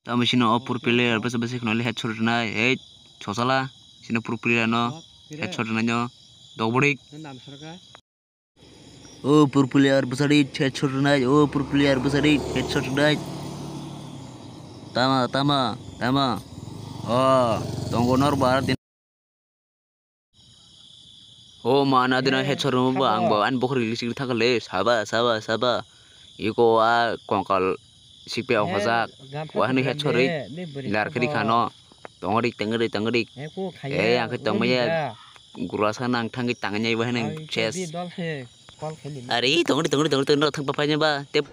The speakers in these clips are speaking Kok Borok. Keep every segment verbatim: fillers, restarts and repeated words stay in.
Tamo sino o pro player bwsa bwsa kheno le headshot rwnai. Hei, chosala. Sino pro player no headshot rwnai no. Dogbodik. O pro player bwsadi headshot rwnai. O pro player bwsadi headshot rwnai. Tama, tama, tama. O, tongo nor bar din. O ma na dina headshot rwnai bo ang bo ani bokhorok lisik thakle. Saba, saba, saba. Iko a kongkal sikpe hojak. Wa hwnwi headshot ri. Lar khri khano. Tongrik, tongrik, tongrik. Eh, ang khe tongmaya. Gurasa nang thangwi tangnya ibo hwnwi chest. Are, tongri, tongri, tongri, tongri, thang papai ba. Tep.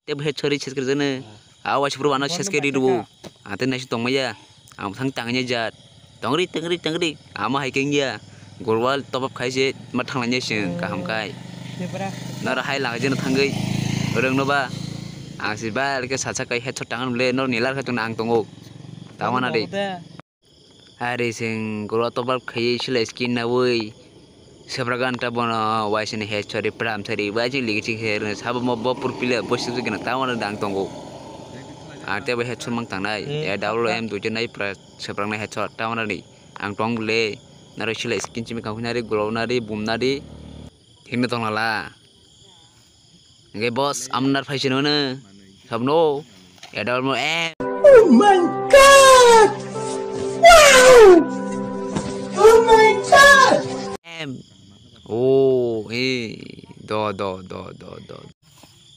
Tep headshot ri chest kri jene. Awa chipro ano chest kri ri dubu. Ate nasi tongmaya. Ang thang tangnya jat. Tongri, tongri, tongri. Ama hai kengya. Gurwal top up khai se ma thangla nya sing kaham kai. Nara hai langa jeno thangwi. Rwng no ba. Ang si ba ke sacha kai headshot tangan le no nilar kha tong ang tongo. Tawana de. Ari sing golo topal khaywi sila skin nawi. Sebra ganta bono waisini head chori pram chori waisini ligi ching her sabo mo bo purpila bo sik gana tamo na dang tongo. Arte bo head chomang tangnai. Ya W M duje nai pra sebrang nai head chot tamo na ni. Ang tong bole. Naro sila skin chimi kang nari golo nari bum nari. Himna tong lala. Hingke boss, amnar phaisino hwno. Sabno. Edal mo em. Oh my God! Wow! Oh my God! Em. Oh, eh. Do, do, do, do, do.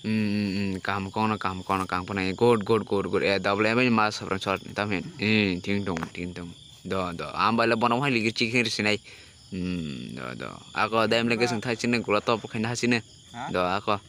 Hmm, hmm, hmm. Kaham kono, kaham kono, kaham kono. Good, good, good, good. Eh, double M mas sabran shot. Tamin. Eh, ting tong, ting tong. Do, do. Am baila bono hai ligi chicken sinai. Hmm, do, do. Ako dai mle keseng thai sini gula top khaina hasini. Do, ako.